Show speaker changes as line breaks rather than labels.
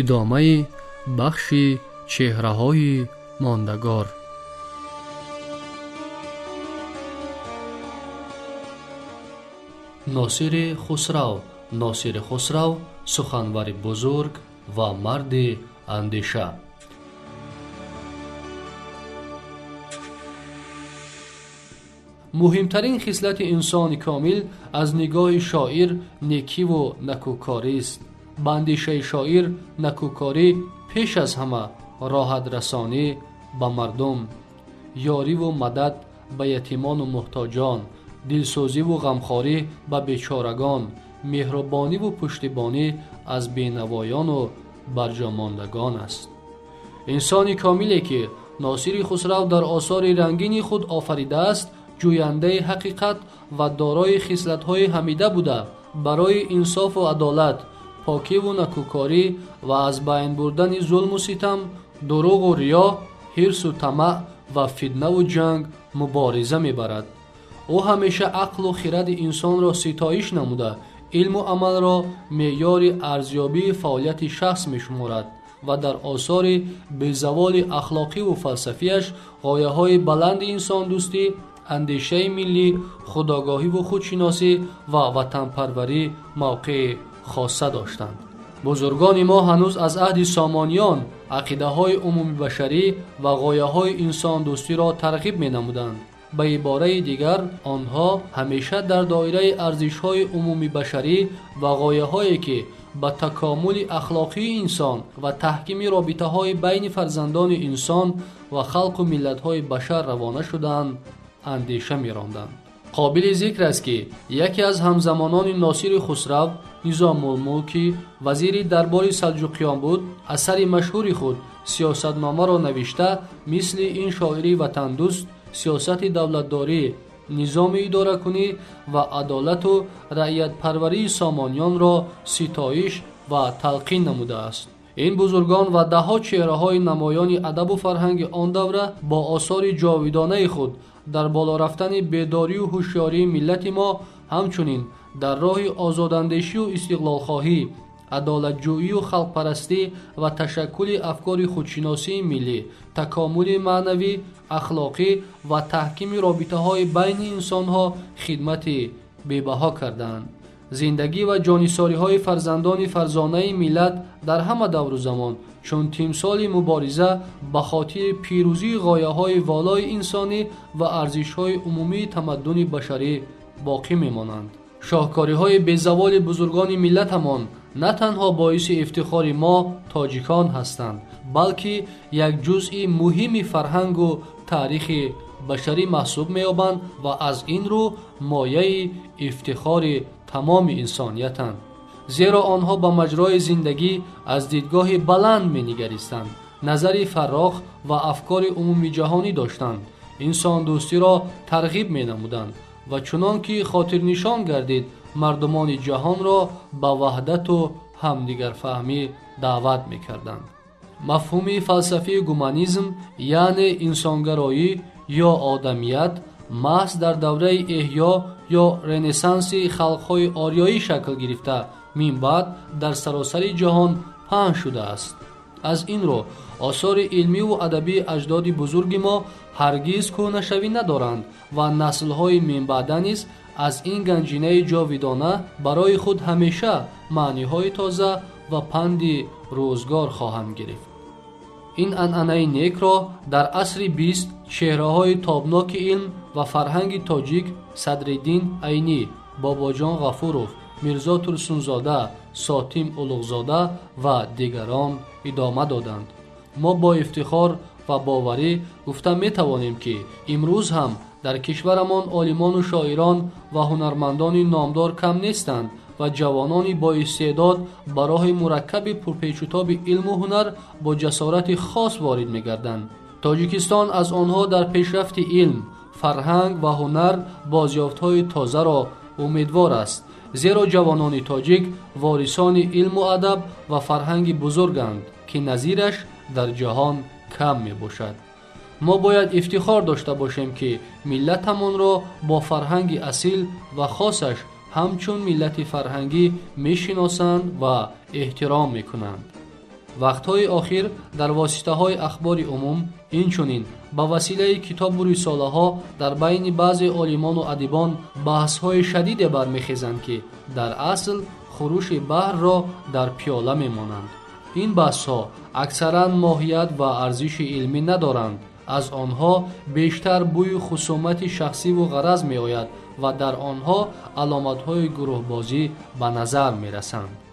Идомаи бахши чеҳраҳои мондагор. Носири Хусрав. Носири Хусрав суханвари бузург ва марди андеша. Муҳимтарин хислати инсони комил аз нигоҳи шоир некиву накӯкорист. Ба андешаи шоир накӯкорӣ пеш аз ҳама роҳатрасонӣ ба мардум, ёриву мадад ба ятимону муҳтоҷон, дилсӯзиву ғамхорӣ ба бечорагон, меҳрубониву пуштибонӣ аз бенавоёну барҷомондагон аст. Инсони комиле ки Носири Хусрав дар осори рангини худ офаридааст, ҷӯяндаи ҳақиқат ва дорои хислатҳои ҳамида буда, барои инсофу адолат, покиву накӯкорӣ ва аз байн бурдани зулму ситам, дурӯғу риё, ҳирсу тамаъ ва фитнаву ҷанг мубориза мебарад. Ӯ ҳамеша ақлу хиради инсонро ситоиш намуда, илму амалро меъёри арзёбии фаъолияти шахс мешуморад ва дар осори безаволи ахлоқиву фалсафиаш ғояҳои баланди инсондӯстӣ, андешаи миллӣ, худогоҳиву худшиносӣ ва ватанпарварӣ мавқеи хоса доштанд. Бузургони мо ҳанӯз аз аҳди Сомониён ақидаҳои умумибашарӣ ва ғояҳои инсондӯстиро тарғиб менамуданд. Ба ибораи дигар, онҳо ҳамеша дар доираи арзишҳои умумибашарӣ ва ғояҳое ки ба такомули ахлоқии инсон ва таҳкими робитаҳои байни фарзандони инсон ва халқу миллатҳои башар равона шудаанд, андеша меронданд. Қобили зикр аст, ки яке аз ҳамзамонони Носири Хусрав, Низомулмулк, ки вазири дарбори Салҷуқиён буд, асари машҳури худ сиёсатномаро навишта, мисли ин шоири ватандӯст сиёсати давлатдорӣ, низоми идоракунӣ ва адолату раиятпарварии сомониёнро ситоиш ва талқин намудааст. Ин бузургон ва даҳҳо чеҳраҳои намоёни адабу фарҳанги он давра бо осори ҷовидонаи худ дар боло рафтани бедорию ҳушёрии миллати мо, ҳамчунин дар роҳи озодандешию истиқлолхоҳӣ, адолатҷӯию халқпарастӣ ва ташаккули афкори худшиносии миллӣ, такомули маънавӣ, ахлоқӣ ва таҳкими робитаҳои байни инсонҳо хидмати бебаҳо карданд. Зиндагӣ ва ҷонисориҳои фарзандони фарзонаи миллат дар ҳама давру замон чун тимсоли мубориза ба хотири пирӯзии ғояҳои волои инсонӣ ва арзишҳои умумии тамаддуни башарӣ боқӣ мемонанд. Шоҳкориҳои безаволи бузургони миллатамон на танҳо боиси ифтихори мо тоҷикон ҳастанд, балки як ҷузъи муҳими фарҳангу таърихи башарӣ маҳсуб меёбанд ва аз ин рӯ мояи ифтихори тамоми инсониятанд. Зеро онҳо ба маҷрои зиндагӣ аз дидгоҳи баланд менигаристанд, назари фаррох ва афкори умумиҷаҳонӣ доштанд, инсондӯстиро тарғиб менамуданд ва чунон ки хотирнишон гардид, мардумони ҷаҳонро ба ваҳдату ҳамдигарфаҳмӣ даъват мекарданд. Мафҳуми фалсафии гуманизм, яъне инсонгароӣ ё одамият, маҳз дар давраи эҳё ё ренессанси халқҳои ориёӣ шакл гирифта, минбаъд дар саросари ҷаҳон паҳн шудааст. Аз ин рӯ осори илмиву адабии аҷдоди бузурги мо ҳаргиз кӯҳнашавӣ надоранд ва наслҳои минбаъда низ аз ин ганҷинаи ҷовидона барои худ ҳамеша маъниҳои тоза ва панди рӯзгор хоҳанд гирифт. Ин анъанаи некро дар асри 20 чеҳраҳои тобноки илм ва фарҳанги тоҷик Садриддин Айнӣ, Бобоҷон Ғафуров, Мирзо Турсунзода, Сотим Улуғзода ва дигарон идома доданд. Мо бо ифтихор ва боварӣ гуфта метавонем, ки имрӯз ҳам дар кишварамон олимону шоирон ва ҳунармандони номдор кам нестанд ва ҷавонони боистеъдод ба роҳи мураккаби пурпечутоби илму ҳунар бо ҷасорати хос ворид мегарданд. Тоҷикистон аз онҳо дар пешрафти илм, фарҳанг ва ҳунар бозёфтҳои тозаро умедвор аст, зеро ҷавонони тоҷик ворисони илму адаб ва фарҳанги бузурганд, ки назираш дар ҷаҳон кам мебошад. Мо бояд ифтихор дошта бошем, ки миллатамонро бо фарҳанги асил ва хосаш ҳамчун миллати фарҳангӣ мешиносанд ва эҳтиром мекунанд. Вақтҳои охир дар воситаҳои ахбори умум, инчунин ба василаи китобу рисолаҳо дар байни баъзе олимону адибон баҳсҳои шадиде бармехезанд, ки дар асл хурӯши баҳрро дар пиёла мемонанд. Ин баҳсҳо аксаран моҳият ва арзиши илмӣ надоранд. Аз онҳо бештар бӯи хусумати шахсиву ғараз меояд ва дар онҳо аломатҳои гурӯҳбозӣ ба назар мерасанд.